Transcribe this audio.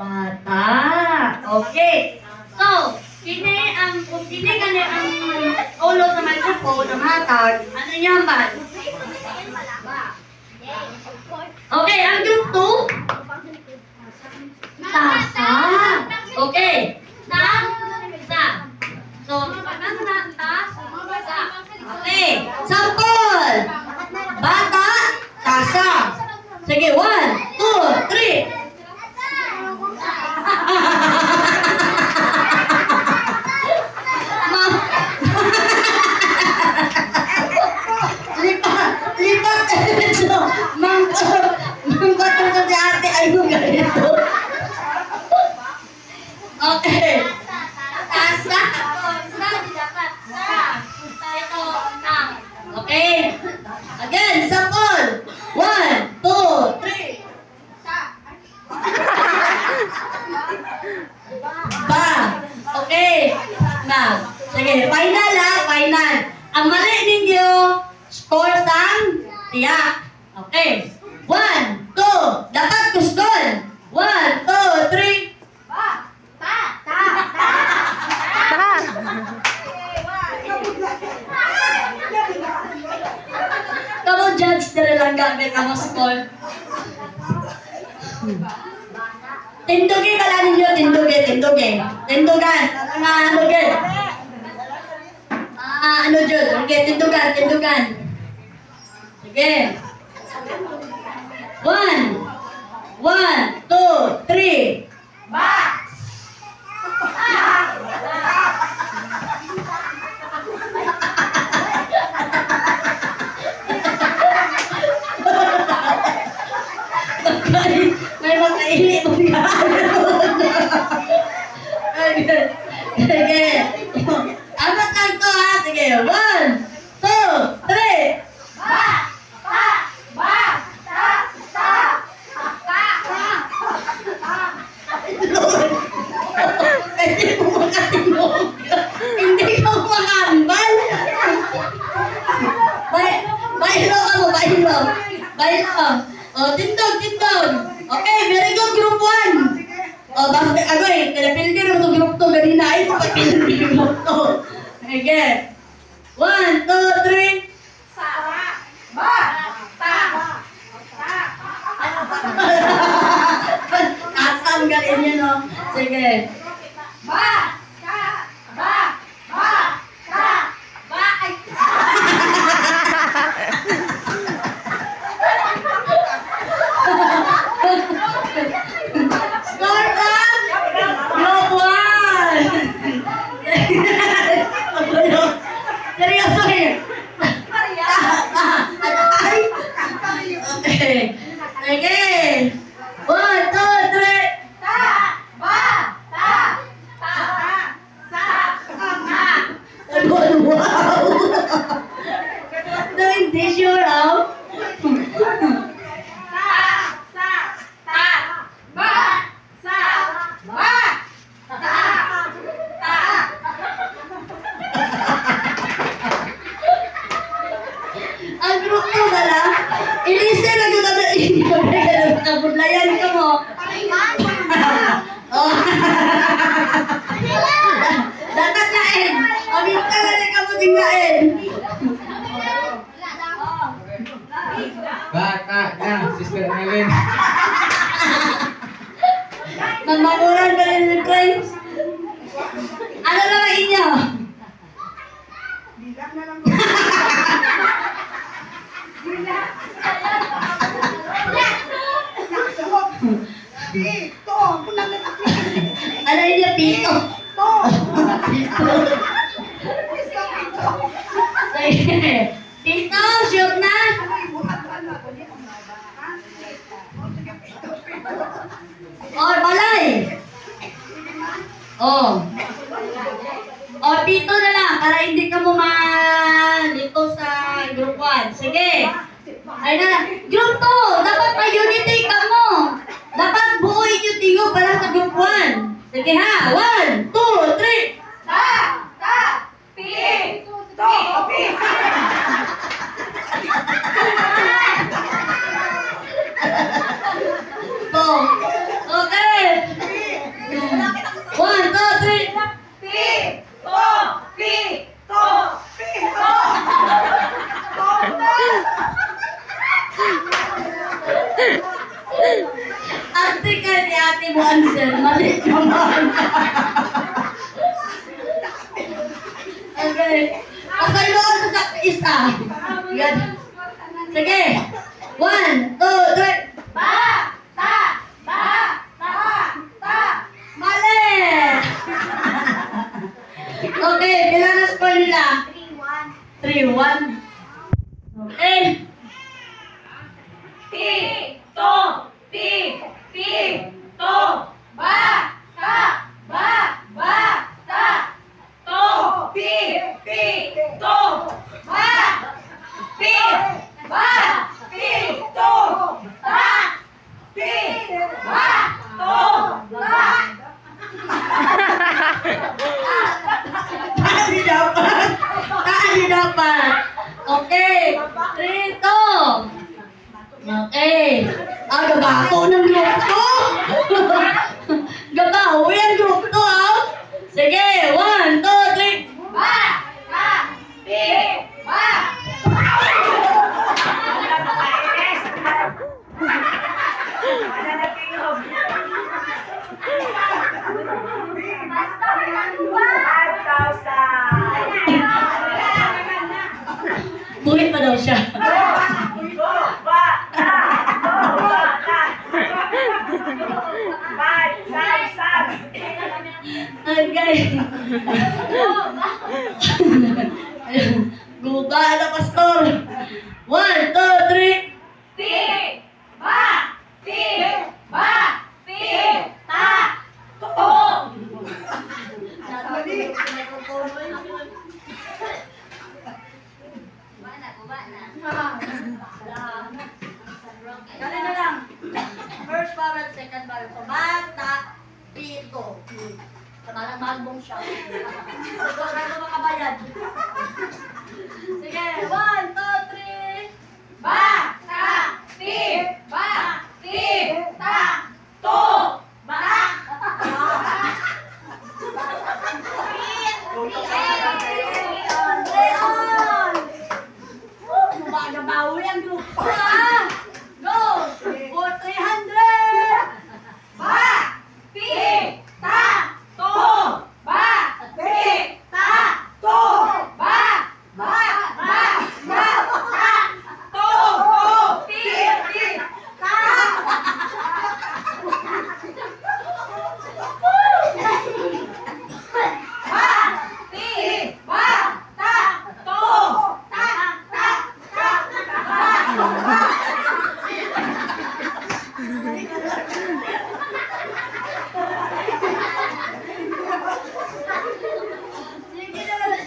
Bata. Okay. So, sini ang kung sini gani ang ulo sa microphone ang hatag, ano niya ba? Okay, ang group 2, tasa. Okay. Ta, sa. So, nang na, ta, sa. Okay. Sample. Bata, tasa. Sige, one, two, three. Ma'am. Lipa, lipa, ito. Ma'am, ma'am, katulad si ate, ay yung ganito. Okay. Tasa. Sa, di dapat. Sa. Ito, ta. Okay. Again, sample. One, two, three. Ba. Okay. Na. Sige, final ha, final. Ang mali ninyo, score sang tiyak. Okay. One, two, dapat kusgon. One, two, three. Ta. Kamu judge na lang gamit ang score. Tindugi pala ninyo, tindugi, tindugi. Tindugan, nga ano gid. Ah, ano jud? Okay, tindugan, tindugan. Sige. One, one, two, three. May, may makaili mo ka. Sige. Amat lang to ha. Sige. One, two, three. Ba, ba, ba, ta, ta, ta. Hindi mo makatingog. Hindi ka makambal. Bay, baylo ka mo, baylo. Baylo. O, tindog, tindog. Okay, very good, group 1. O, basta, agoy, kinapildi naman itong group 2. Ganina, ay, kapildi group 2. Sige. One, two, three. Tatanggalin niya, no? Sige. Ba. Ta. Ba. Ba. Ta. Ba. Ay. Score up! Group 1! Seryoso eh. Ay! Okay. Sige. One, two, three. Ta. Ba. Ta. Ta. Sa. Ta. Ano, wow! No, hindi sure, ah. Ta. Sa. Ta. Ba. Sa. Ba. Ta. Ta. Ang group mo pala, ilise na gud na inyo. Kabudlayan ka mo. Oh. Dapat lain. Amin ka na rin ka mo lain. Bata na, Sister Annalyn. Mamamuran pa rin ni Prince. Ano naman inyo? Ano inyo? Pito. Pito. Sige. Pito, sure na? Oh, balay. Oh. Oh, pito na lang para hindi ka mo dito sa group 1. Sige. Ay na, group 2, dapat may unity ka mo. Dapat buo inyo tingog para sa group 1. Sige ha, 1, 2, 3. Ta. Ta. Pi. To. Pi. Go. Okay. ate mo answer. Mali naman. Okay. Pasaylo ako sa isa. Yan. Sige. One, two, three. Ba! Ta! Ba! Ta! Ta! Mali! Okay, pila na score nila? 3, 1. 3-1. Okay. P! To! P! P! To! Ba! Ta! Ba! Ba! Ta! To! P! P! To! Ba! P! Ba! P! To! Ta! P! Ba! To! Ba! Taas dapat. Taas dapat. Okay. 3, 2. Okay. Ah, gabako ng group ko. Gabaho yan group to, ah. Sige, 1, 2, 3. Ba! Ta! P! Ba! Buhay pa daw siya. Okay. Guba na, pastor. 1, 2, 3. P! Ba! P! Ba! P! Ta! To! Dali na lang. First vowel, second vowel. So, bata, pito. Parang magbong siya. Ito, na makabayad. Sige,